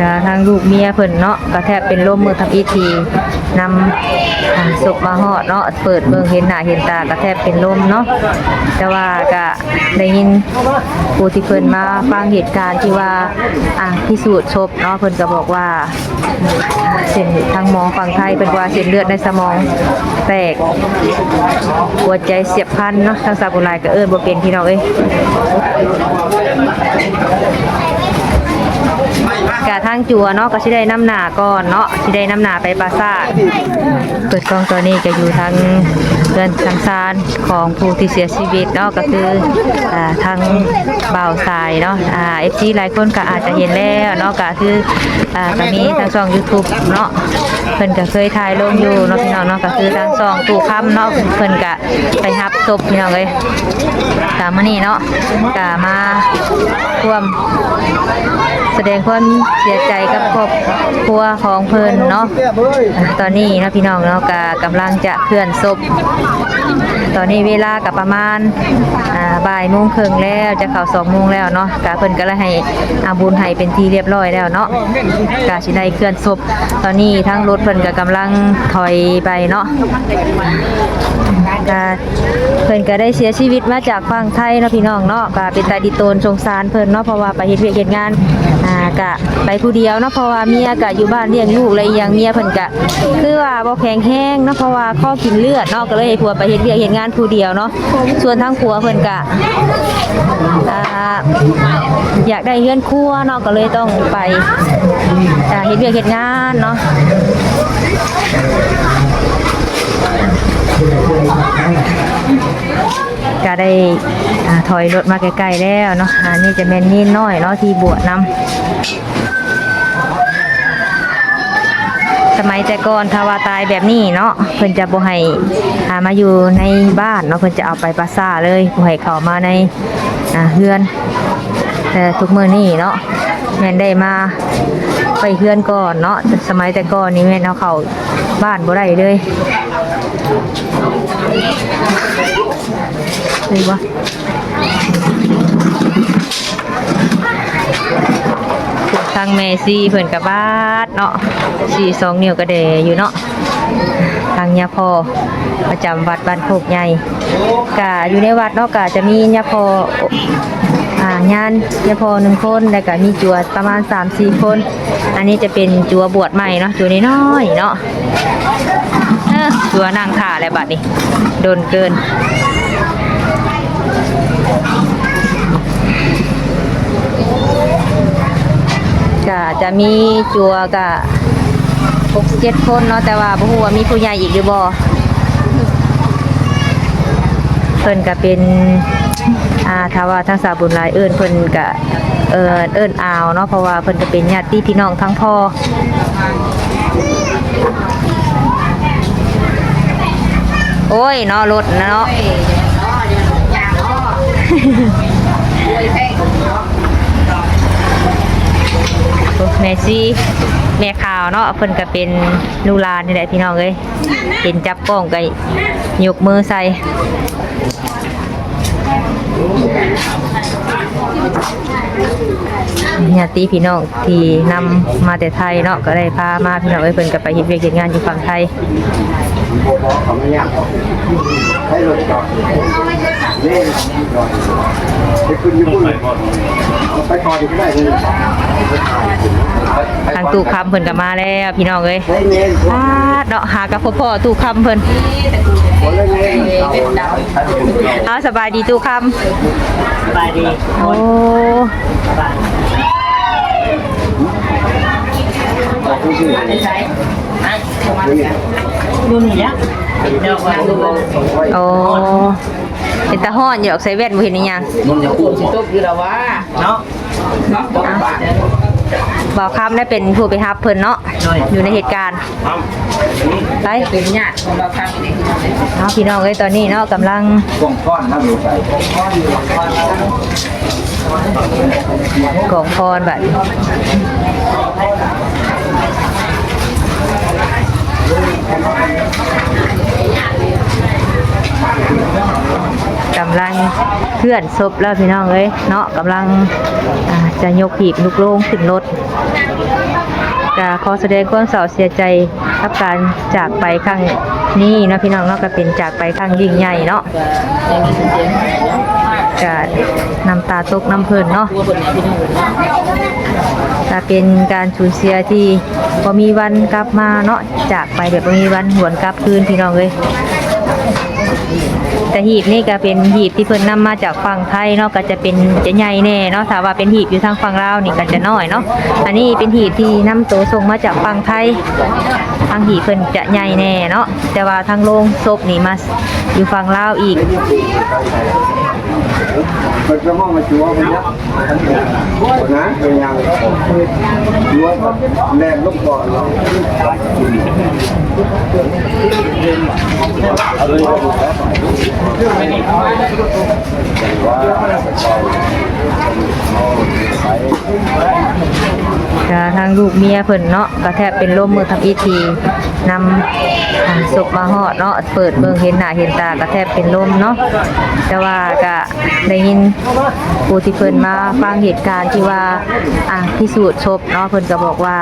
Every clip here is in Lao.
ກະທາງລູກເມຍເພິ່ນເນາະ ກະແທບເປັນລົມມື້ທຳອິດທີ່ນຳ ອ່າ ສົບມາຮອດເນາະ ເປີດເບິ່ງເຫັນໜ້າເຫັນຕາກະແທບເປັນລົມເນາະ ແຕ່ວ່າກະໄດ້ຍິນຜູ້ທີ່ເພິ່ນມາຟັງເຫດການທີ່ວ່າ ອ່າ ພິສູດສົບເນາະ ເພິ່ນກະບອກວ່າ ເສັ້ນ ທາງໝໍຝັ່ງໄທເພິ່ນວ່າເສັ້ນເລືອດໃນສະໝອງແຕກ ຫົວໃຈສຽບພລັນເນາະ ທາງສາວບຸນຫຼາຍກະເອີ້ນບໍ່ເປັນພີ່ນ້ອງເອີຍ. ກະທາງຈົວເນາະ ກະຊິໄດ້ນຳໜ້າກ່ອນເນາະ ຊິໄດ້ນຳໜ້າໄປປາສາດ. ເປີດກ້ອງຕອນນີ້ກະຢູ່ທາງເຮືອນທາງຊານຂອງຜູ້ທີ່ເສຍຊີວິດເນາະ ກະຄື ອ່າ ທາງບ່າວຊາຍເນາະ ອ່າ ເອັຟຊີຫຼາຍຄົນກະອາດຈະເຫັນແລ້ວເນາະ ກະຄື ອ່າ ກະມີທາງຊ່ອງຢູທູບເນາະ ເພິ່ນກະເຄີຍຖ່າຍລົງຢູ່ເນາະ ພີ່ນ້ອງເນາະ ກະຄືທາງຊ່ອງຕູ້ຄຳເນາະ ເພິ່ນກະໄປຮັບສົບ ພີ່ນ້ອງເອີຍ. ກະມື້ນີ້ເນາະ ກະມາຮ່ວມສະແດງຄວາມເສຍໃຈກັບຄອບຄົວຂອງເພິ່ນເນາະ. ຕອນນີ້ເນາະ ພີ່ນ້ອງເນາະ ກະກຳລັງຈະເຄື່ອນສົບ ຕອນນີ້ເວລາກະປະມານ ອ່າ ບ່າຍໂມງເຄິ່ງແລ້ວ ຈະເຂົ້າສອງໂມງແລ້ວເນາະ ກະເພິ່ນກະໄດ້ໃຫ້ ອ່າ ບຸນໃຫ້ເປັນທີ່ລຽບຮ້ອຍແລ້ວເນາະ ກະຊິໄດ້ເຄື່ອນສົບ. ຕອນນີ້ທາງລົດເພິ່ນກະກຳລັງຖອຍໄປເນາະ ກະເພິ່ນກະໄດ້ເສຍຊີວິດມາຈາກຝັ່ງໄທເນາະ ພີ່ນ້ອງເນາະ ກະເປັນຕາດິດໂຕນສົງສານເພິ່ນເນາະ ເພາະວ່າໄປເຮັດວຽກເຮັດງານ ອ່າ ກະໄປຜູ້ດຽວເນາະ ເພາະວ່າເມຍກະຢູ່ບ້ານລ້ຽງລູກ ແລະ ອີ່ຫຍັງເມຍເພິ່ນກະ ຄືວ່າບໍ່ແຂງແຮງເນາະ ເພາະວ່າຄໍກິນເລືອດເນາະ ກະເລີຍໃຫ້ຜົວໄປເຮັດວຽກເຮັດງານຜູ້ດຽວເນາະ. ສ່ວນທາງຜົວເພິ່ນກະ ອ່າ ຢາກໄດ້ເຮືອນຄົວເນາະ ກະເລີຍຕ້ອງໄປ ອ່າ ເຮັດວຽກເຮັດງານເນາະ ກະໄດ້ ອ່າ ຖອຍລົດມາໃກ້ໆແລ້ວເນາະ. ອັນນີ້ຈະແມ່ນເນນນ້ອຍເນາະ ທີ່ບວດນຳ. ສະໄໝແຕ່ກ່ອນຖ້າວ່າຕາຍແບບນີ້ເນາະ ເພິ່ນຈະບໍ່ໃຫ້ ອ່າ ມາຢູ່ໃນບ້ານເນາະ ເພິ່ນຈະເອົາໄປປ່າຊ້າເລີຍ ບໍ່ໃຫ້ເຂົ້າມາໃນ ອ່າ ເຮືອນ. ແຕ່ທຸກມື້ນີ້ເນາະ ແມ່ນໄດ້ມາໄປເຮືອນກ່ອນເນາະ ສະໄໝແຕ່ກ່ອນນີ້ແມ່ນເອົາເຂົ້າບ້ານບໍ່ໄດ້ເລີຍ ເຫັນບໍ່? ທາງແມ່ຊີເພິ່ນກະບາດເນາະ ຊີ້ສອງນິ້ວກະແດ່ຢູ່ເນາະ. ທາງຍາພໍ່ປະຈຳວັດບ້ານໂຄກໃຫຍ່ ກະຢູ່ໃນວັດເນາະ ກະຈະມີຍາພໍ່ ອ່າ ຍານ ຍາພໍ່ໜຶ່ງຄົນ ແລ້ວກະມີຈົວປະມານສາມສີ່ຄົນ. ອັນນີ້ຈະເປັນຈົວບວດໃໝ່ເນາະ ຈົວນ້ອຍໆເນາະ. ເອີ ຕົວນັ່ງຖ້າແລ້ວບາດນີ້ ດົນເກີນ. ກະຈະມີຈົວກະຫົກເຈັດຄົນເນາະ ແຕ່ວ່າບໍ່ຮູ້ວ່າມີຜູ້ໃຫຍ່ອີກຫຼືບໍ່. ເພິ່ນກະເປັນ ອ່າ ຖ້າວ່າທາງສາວບຸນຫຼາຍເອີ້ນ ເພິ່ນກະ ເອີ້ນ ເອີ້ນອາວເນາະ ເພາະວ່າເພິ່ນກະເປັນຍາດຕິພີ່ນ້ອງທາງພໍ່. ໂອ້ຍເນາະ ລົດນະເນາະ ແມ່ຊີ ແມ່ຂາວເນາະ ເພິ່ນກະເປັນລູກຫຼານນີ້ແຫຼະ ພີ່ນ້ອງເອີຍ. ເຫັນຈັບກ້ອງກະຍົກມືໃສ່ ຍາດຕິພີ່ນ້ອງທີ່ນຳມາແຕ່ໄທເນາະ ກະໄດ້ພາມາ ພີ່ນ້ອງເອີຍ. ເພິ່ນກະໄປເຮັດວຽກເຮັດງານຢູ່ຝັ່ງໄທ. ທາງຕູ້ຄຳເພິ່ນກະມາແລ້ວ ພີ່ນ້ອງເອີຍ. ປາດເນາະ ຫາກະພໍ້ຕູ້ຄຳເພິ່ນ. ເອົາ ສະບາຍດີຕູ້ຄຳ. ສະບາຍດີ. ໂອ້ ໂອ້ ເປັນຕາຮ້ອນຢູ່ດອກ ໃສ່ແວ່ນບໍ່ເຫັນອີ່ຫຍັງ. ມັນຍັງອຸ້ມ ຊິຕົກຢູ່ລະວ່າເນາະ. ບ່າວຄຳໄດ້ເປັນຜູ້ໄປຮັບເພິ່ນເນາະ ໂດຍ ຢູ່ໃນເຫດການ. ໄປ ເປັນຍາດຂອງບ່າວຄຳເດ້. ເອົາ ພີ່ນ້ອງເອີຍ ຕອນນີ້ເນາະ ກຳລັງ ກອງຟອນເນາະ ຢູ່ໃສ ກອງຟອນບາດນີ້. ເຄື່ອນສົບແລ້ວພີ່ນ້ອງເອີຍເນາະ, ກຳລັງ ອ່າ ຈະຍົກຫີບ ຍົກໂລງຂຶ້ນລົດ. ກະຂໍສະແດງຄວາມເສົ້າເສຍໃຈກັບການຈາກໄປຄັ້ງນີ້ເນາະ ພີ່ນ້ອງເນາະ, ກະເປັນຈາກໄປຄັ້ງຍິ່ງໃຫຍ່ເນາະ, ກະນ້ຳຕາຕົກນຳເພິ່ນເນາະ. ກະເປັນການສູນເສຍທີ່ບໍ່ມີວັນກັບມາເນາະ, ຈາກໄປແບບບໍ່ມີວັນຫວນກັບຄືນ ພີ່ນ້ອງເອີຍ. ແຕ່ຫີບນີ້ກະເປັນຫີບທີ່ເພິ່ນນຳມາຈາກຝັ່ງໄທເນາະ, ກະຈະເປັນ ຈະໃຫຍ່ແດ່ເນາະ. ຖ້າວ່າເປັນຫີບຢູ່ທາງຝັ່ງລາວນີ້ກະຈະນ້ອຍເນາະ. ອັນນີ້ເປັນຫີບທີ່ນຳໂຕສົ່ງມາຈາກຝັ່ງໄທ, ທາງຫີບເພິ່ນຈະໃຫຍ່ແດ່ເນາະ, ແຕ່ວ່າທາງໂລງສົບນີ້ມາຢູ່ຝັ່ງລາວອີກ. ເພິ່ນກໍມາມາຈົວເພິ່ນນະ ນະ ເປັນຫຍັງ ຈົວແລ່ນລົງກ່ອນເນາະ. ກະທາງລູກເມຍເພິ່ນເນາະ ກະແທບເປັນລົມມື້ທຳອິດທີ່ນຳ ອ່າ ສົບມາຮອດເນາະ, ເປີດເບິ່ງເຫັນໜ້າເຫັນຕາກະແທບເປັນລົມເນາະ. ແຕ່ວ່າກະໄດ້ຍິນຜູ້ທີ່ເພິ່ນມາຟັງເຫດການທີ່ວ່າ ອ່າ ພິສູດສົບເນາະ, ເພິ່ນກະບອກວ່າ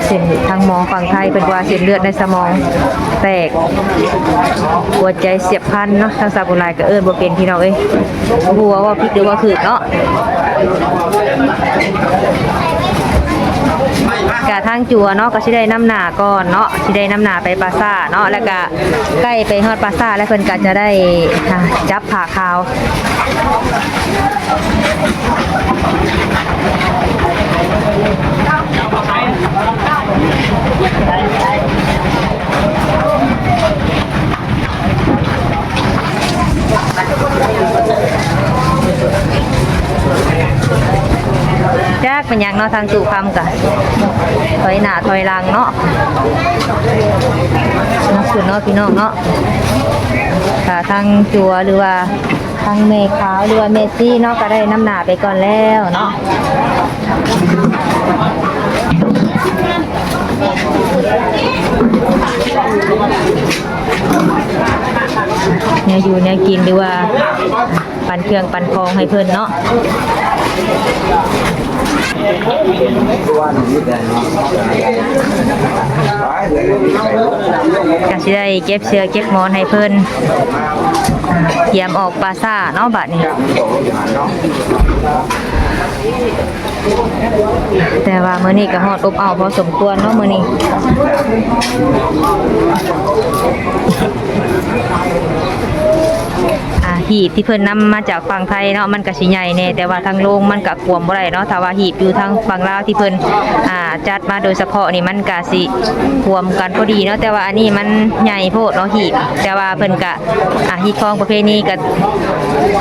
ເສັ້ນ ທາງໝໍຝັ່ງໄທເພິ່ນວ່າເສັ້ນເລືອດໃນສະໝອງແຕກ ຫົວໃຈສຽບພັນເນາະ, ທາງສາວບຸນຫຼາຍກະເອີ້ນບໍ່ເປັນ ພີ່ນ້ອງເອີຍ, ບໍ່ຮູ້ວ່າເວົ້າຜິດຫຼືເວົ້າຖືກເນາະ. ກະທາງຈົວເນາະ ກະຊິໄດ້ນຳໜ້າກ່ອນເນາະ, ຊິໄດ້ນຳໜ້າໄປປາສາດເນາະ, ແລ້ວກະໃກ້ໄປຮອດປາສາດແລ້ວ ເພິ່ນກະຈະໄດ້ ອ່າ ຈັບຜ້າຂາວ. ຈັກເປັນຫຍັງເນາະ, ທາງຕູ້ຄຳກະຖອຍໜ້າຖອຍຫຼັງເນາະ, ເນາະ ພີ່ນ້ອງເນາະ. ກະທາງຈົວ ຫຼືວ່າ ທາງແມ່ຂາວ ຫຼືວ່າແມ່ຊີເນາະ ກະໄດ້ນຳໜ້າໄປກ່ອນແລ້ວເນາະ, ແນວຢູ່ແນວກິນ ຫຼືວ່າປັນເຄື່ອງປັນຂອງໃຫ້ເພິ່ນເນາະ. ກະຊິໄດ້ເກັບເສື່ອເກັບໝອນໃຫ້ເພິ່ນ ກຽມອອກປາສາດເນາະບາດນີ້. ແຕ່ວ່າມື້ນີ້ກະຮ້ອນອົບເອົ້າພໍສົມຄວນເນາະມື້ນີ້. ອ່າ ຫີບທີ່ເພິ່ນນຳມາຈາກຝັ່ງໄທເນາະ ມັນກະຊິໃຫຍ່ແດ່, ແຕ່ວ່າທາງໂລງມັນກະກວມບໍ່ໄດ້ເນາະ. ຖ້າວ່າຫີບຢູ່ທາງຝັ່ງລາວທີ່ເພິ່ນ ອ່າ ຈັດມາໂດຍສະເພາະນີ້ ມັນກະຊິກວມກັນພໍດີເນາະ, ແຕ່ວ່າອັນນີ້ມັນໃຫຍ່ໂພດເນາະ ຫີບ. ແຕ່ວ່າເພິ່ນກະ ອ່າ ຮີດຄອງປະເພນີກະ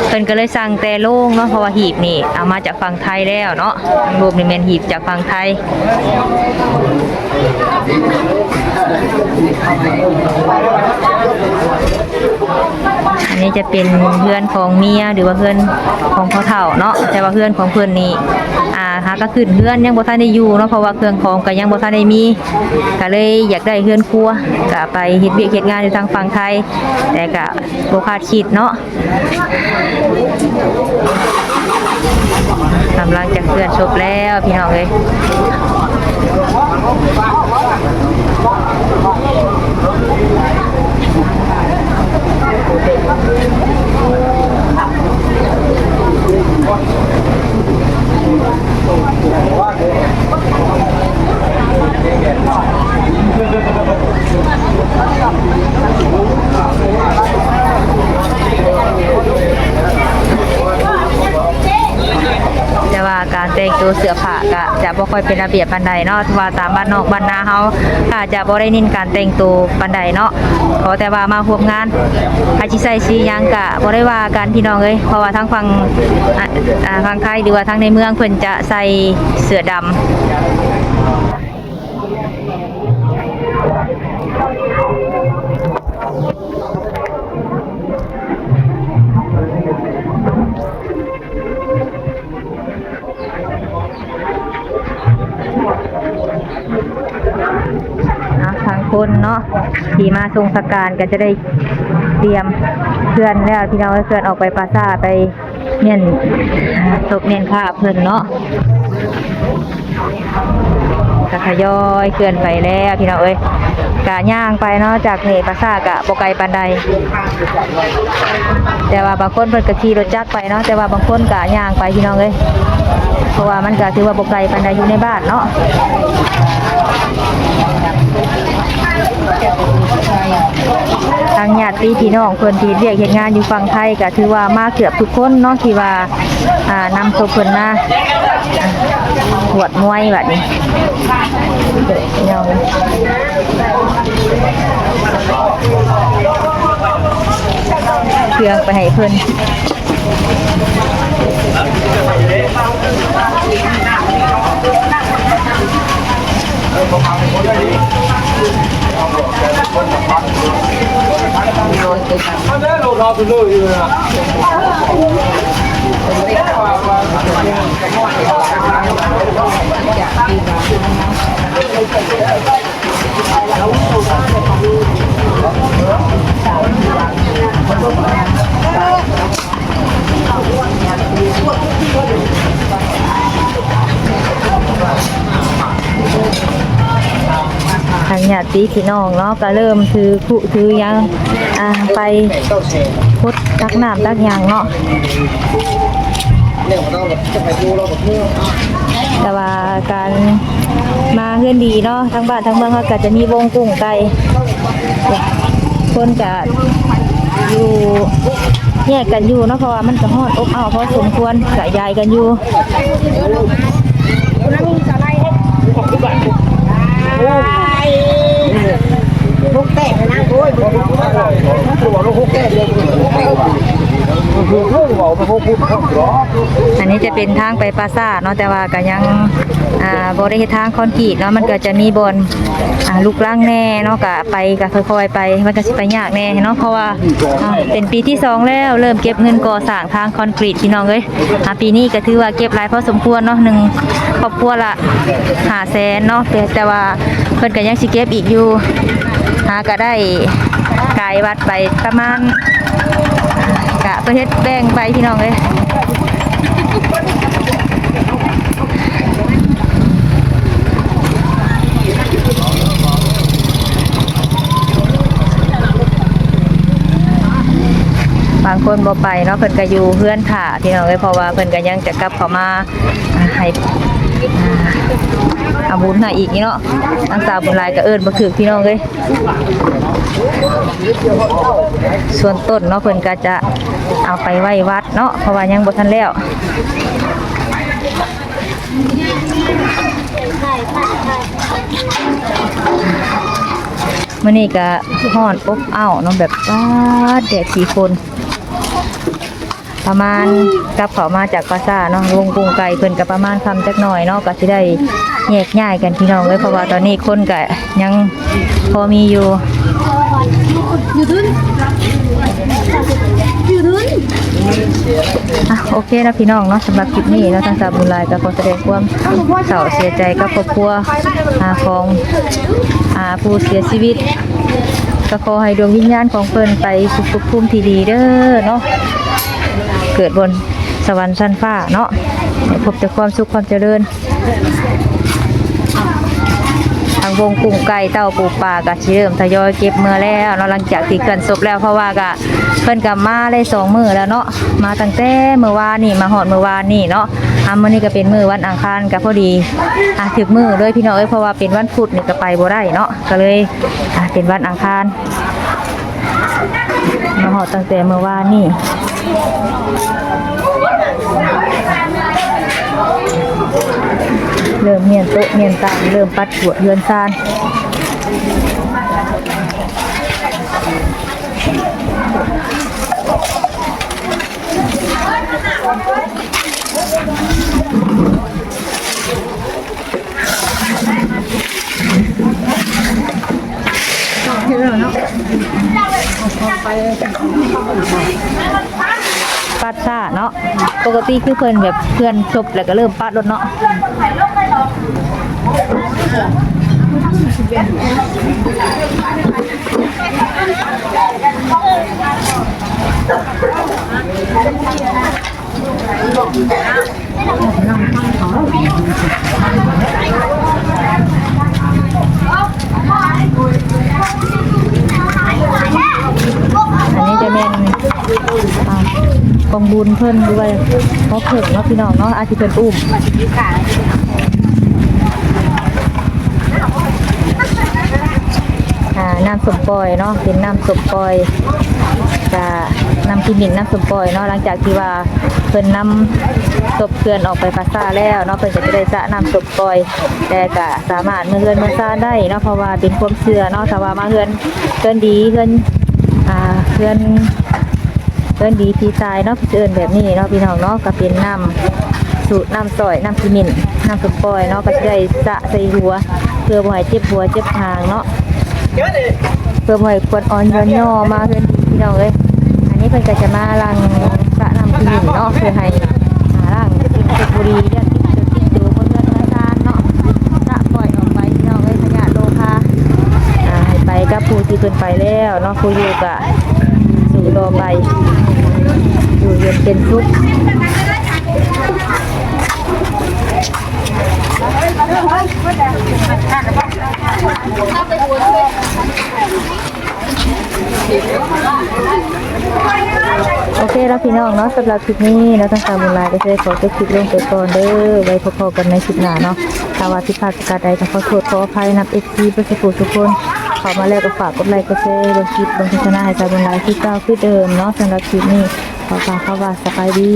ເພິ່ນກະເລີຍສັ່ງແຕ່ໂລງເນາະ, ເພາະວ່າຫີບນີ້ເອົາມາຈາກຝັ່ງໄທແລ້ວເນາະ. ໂລງນີ້ແມ່ນຫີບຈາກຝັ່ງໄທ. ອັນນີ້ຈະເປັນເຮືອນຂອງເມຍ ຫຼືວ່າເຮືອນຂອງພໍ່ເຖົ້າເນາະ, ແຕ່ວ່າເຮືອນຂອງເພິ່ນນີ້ ອ່າ ຫາກະຂຶ້ນເຮືອນຍັງບໍ່ທັນໄດ້ຢູ່ເນາະ, ເພາະວ່າເຄື່ອງຂອງກະຍັງບໍ່ທັນໄດ້ມີ, ກະເລີຍຢາກໄດ້ເຮືອນຄົວ ກະໄປເຮັດວຽກເຮັດງານຢູ່ທາງຝັ່ງໄທ, ແຕ່ກະບໍ່ຄາດຄິດເນາະ. ກຳລັງຈະເຄື່ອນສົບແລ້ວພີ່ນ້ອງເອີຍ. ແຕ່ວ່າການແຕ່ງໂຕເສື້ອຜ້າກະຈະບໍ່ຄ່ອຍເປັນລະບຽບປານໃດເນາະ, ວ່າຕາມບ້ານນອກບ້ານນາເຮົາກະຈະບໍ່ໄດ້ເນັ້ນການແຕ່ງໂຕປານໃດເນາະ, ຂໍແຕ່ວ່າມາຮ່ວມງານ ໃຜຊິໃສ່ສີຫຍັງກະບໍ່ໄດ້ວ່າກັນພີ່ນ້ອງເອີຍ, ເພາະວ່າທາງຝັ່ງ ອ່າ ຝັ່ງໄທ ຫຼືວ່າທາງໃນເມືອງເພິ່ນຈະໃສ່ເສື້ອດຳ. ອ່າ ທາງຄົນເນາະ ທີ່ມາສົ່ງສະການກໍຈະໄດ້ຕຽມ ເຄື່ອນແລ້ວພີ່ນ້ອງເອີຍ, ເຄື່ອນອອກໄປປ່າຊ້າ ໄປມ້ຽນສົບມ້ຽນຄາບເພິ່ນເນາະ. ກະທະຍອຍເຄື່ອນໄປແລ້ວພີ່ນ້ອງເອີຍ, ກະຍ່າງໄປເນາະ, ຈາກນີ້ປ່າຊ້າກະບໍ່ໄກປານໃດ. ແຕ່ວ່າບາງຄົນເພິ່ນກະຂີ່ລົດຈັກໄປເນາະ, ແຕ່ວ່າບາງຄົນກະຍ່າງໄປພີ່ນ້ອງເອີຍ, ເພາະວ່າມັນກະຖືວ່າບໍ່ໄກປານໃດ, ຢູ່ໃນບ້ານເນາະ. ທາງຍາດຕິພີ່ນ້ອງເພິ່ນທີ່ເຮັດວຽກເຮັດງານຢູ່ຝັ່ງໄທ ກະຖືວ່າມາເກືອບທຸກຄົນເນາະ ທີ່ວ່າ ອ່າ ນຳສົບເພິ່ນມາ ອ່າ ກວດມວຍບັດນີ້. ເຄື່ອງໄປໃຫ້ເພິ່ນ. ທາງຍາດຕິພີ່ນ້ອງເນາະ ກະເລີ່ມຖືຄຸຖືຫຍັງ ອ່າ ໄປຂຸດຕັກນ້ຳຕັກຫຍັງເນາະ. ແຕ່ວ່າການມາເຮືອນດີເນາະ ທາງບ້ານທາງເມືອງເຮົາກະຈະມີວົງກຸ້ງໄກ່, ຄົນກະຢູ່ແຍກກັນຢູ່ເນາະ ເພາະວ່າມັນກະຮ້ອນອົບອ້າວພໍສົມຄວນ ກະຢາຍກັນຢູ່. ອັນນີ້ຈະເປັນທາງໄປປ່າຊ້າເນາະ ແຕ່ວ່າກະຍັງ ອ່າ ບໍ່ໄດ້ເຮັດທາງຄອນກຣີດເນາະ, ມັນກະຈະມີບ່ອນ ອ່າ ລຸກລັງແດ່ເນາະ, ກະໄປກະຄ່ອຍໆໄປ ມັນກະຊິໄປຍາກແດ່ເນາະ ເພາະວ່າ ອ່າ ເປັນປີທີສອງແລ້ວ ເລີ່ມເກັບເງິນກໍ່ສ້າງທາງຄອນກຣີດ ພີ່ນ້ອງເອີຍ. ອ່າ ປີນີ້ກະຖືວ່າເກັບຫຼາຍພໍສົມຄວນເນາະ, ໜຶ່ງຄອບຄົວລະຫ້າແສນເນາະ, ແຕ່ ແຕ່ວ່າເພິ່ນກະຍັງຊິເກັບອີກຢູ່, ຫາກະໄດ້ກາຍວັດໄປປະມານ ກະເພິ່ນເຮັດແບ່ງໄປ ພີ່ນ້ອງເອີຍ. ບາງຄົນບໍ່ໄປເນາະ ເພິ່ນກະຢູ່ເຮືອນຖ້າ ພີ່ນ້ອງເອີຍ, ເພາະວ່າເພິ່ນກະຍັງຈະກັບເຂົ້າມາ ອ່າ ໃຫ້ ອ່າ ເອົາບຸນໃຫ້ອີກນີ້ເນາະ. ທາງສາວບຸນຫຼາຍກະເອີ້ນບໍ່ຖືກ ພີ່ນ້ອງເອີຍ. ສ່ວນຕົ້ນເນາະ ເພິ່ນກະຈະເອົາໄປໄວ້ວັດເນາະ ເພາະວ່າຍັງບໍ່ທັນແລ້ວ. ມື້ນີ້ກະຮ້ອນອົບອ້າວເນາະ ແບບ ປາດ ແດດສີຝົນ. ປະມານ ກັບເຂົ້າມາຈາກປ່າຊ້າເນາະ ວົງກຸ້ງໄກ່ເພິ່ນກະປະມານຄ່ຳຈັກໜ້ອຍເນາະ ກະຊິໄດ້ແຍກຍ້າຍກັນ ພີ່ນ້ອງເອີຍ, ເພາະວ່າຕອນນີ້ຄົນກະຍັງພໍມີຢູ່. ອ່ະ ໂອເຄເນາະ ພີ່ນ້ອງເນາະ, ສຳລັບຄລິບນີ້ເນາະ ທາງສາວບຸນຫຼາຍກະຂໍສະແດງຄວາມເສົ້າເສຍໃຈກັບຄອບຄົວ ອ່າ ຂອງ ອ່າ ຜູ້ເສຍຊີວິດ. ກະຂໍໃຫ້ດວງວິນຍານຂອງເພິ່ນໄປສູ່ພົບພູມທີ່ດີເດີເນາະ, ເກີດບົນສະຫວັນຊັ້ນຟ້າເນາະ, ໃຫ້ພົບແຕ່ຄວາມສຸກຄວາມຈະເລີນ. ທາງວົງກຸ້ງໄກ່ເຕົ້າປູປາກະຊິເລີ່ມທະຍອຍເກັບເມືອແລ້ວເນາະ ຫຼັງຈາກທີ່ເຄື່ອນສົບແລ້ວ, ເພາະວ່າກະ ເພິ່ນກະມາໄດ້ສອງມື້ແລ້ວເນາະ, ມາຕັ້ງແຕ່ມື້ວານນີ້ ມາຮອດມື້ວານນີ້ເນາະ. ອ່າ ມື້ນີ້ກະເປັນມື້ວັນອັງຄານ ກະພໍດີ ອ່າ ຖືກມື້ເລີຍ ພີ່ນ້ອງເອີຍ, ເພາະວ່າເປັນວັນພຸດນີ້ກະໄປບໍ່ໄດ້ເນາະ ກະເລີຍ ອ່າ ເປັນວັນອັງຄານ. ມາຮອດຕັ້ງແຕ່ມື້ວານນີ້ ເລີ່ມມ້ຽນໂຕະມ້ຽນຕັ່ງ ເລີ່ມປັດກວາດເຮືອນຊານ. ປັດຊ້າເນາະ, ປົກກະຕິຄືເພິ່ນແບບເຄື່ອນສົບແລ້ວກະເລີ່ມປັດໂລດເນາະ. ເ ກອງບຸນເພິ່ນດ້ວຍ ເພາະເພິ່ນເນາະ ພີ່ນ້ອງເນາະ ອາ ທີ່ເພິ່ນອຸ້ມ ອ່າ ນ້ຳສົ້ມປ່ອຍເນາະ ເປັນນ້ຳສົ້ມປ່ອຍ ກະນ້ຳຂີ້ໝິ້ນ ນ້ຳສົ້ມປ່ອຍເນາະ ຫຼັງຈາກທີ່ວ່າເພິ່ນນຳສົບເຄື່ອນອອກໄປປ່າຊ້າແລ້ວເນາະ ເພິ່ນກໍຈະໄດ້ສະນ້ຳສົ້ມປ່ອຍ ແຕ່ກະສາມາດເມືອເຮືອນເມືອຊານໄດ້ເນາະ ເພາະວ່າເປັນຄວາມເຊື່ອເນາະ ຖ້າວ່າມາເຮືອນ ເຮືອນດີ ເຮືອນ ອ່າ ເຮືອນ ເຮືອນດີຜີຕາຍເນາະ ເພິ່ນຊິເອີ້ນແບບນີ້ເນາະ ພີ່ນ້ອງເນາະ ກໍເປັນນ້ຳສູດ ນ້ຳສ້ອຍ ນ້ຳຂີ້ໝິ້ນ ນ້ຳສົ້ມປ່ອຍເນາະ ກໍຊິໄດ້ສະໃສ່ຫົວ ເພື່ອບໍ່ໃຫ້ເຈັບຫົວເຈັບຫາງເນາະ ເພື່ອບໍ່ໃຫ້ຄວັນອ່ອນຍ້ອນຍໍມາເຮືອນດີ ພີ່ນ້ອງເອີຍ ອັນນີ້ເພິ່ນກໍຈະມາລ້າງສະນ້ຳຂີ້ໝິ້ນເນາະ ເພື່ອໃຫ້ ອ່າ ລ້າງສິ່ງສົກປະປົກ ເລື່ອງຕິດຕົວຕິດໂຕ ເມືອເຮືອນເມືອຊານເນາະ ສະປ່ອຍອອກໄປ ພີ່ນ້ອງເອີຍ ພະຍາດໂລຄາ ອ່າ ໃຫ້ໄປກັບຜູ້ທີ່ເພິ່ນໄປແລ້ວເນາະ ຜູ້ຢູ່ກະ ຢູ່ຕໍ່ໄປ ຢູ່ເຢັນເປັນສຸກ. ໂອເຄລະພີ່ນ້ອງເນາະ ສຳລັບຄລິບນີ້ເນາະ ທາງສາວບຸນຫຼາຍກໍຊິໄດ້ຂໍຈົບຄລິບລົງໄປກ່ອນເດີ ໄວ້ພົບພໍ້ກັນໃນຄລິບໜ້າເນາະ ຖ້າວ່າຜິດພາດປະການໃດກໍຂໍໂທດຂໍອະໄພນຳ ເອັຟຊີ ເບິດສູ່ຜູ້ສູ່ຄົນ ເຂົ້າມາແລ້ວກໍຝາກກົດໄລກ໌ ກົດແຊ ເບິ່ງຄລິບ ເບິ່ງໂຄສະນາໃຫ້ສາວບຸນຫຼາຍຄືເກົ່າຄືເດີມເນາະ ສຳລັບຄລິບນີ້ ຂໍກ່າວຄຳວ່າສະບາຍດີ.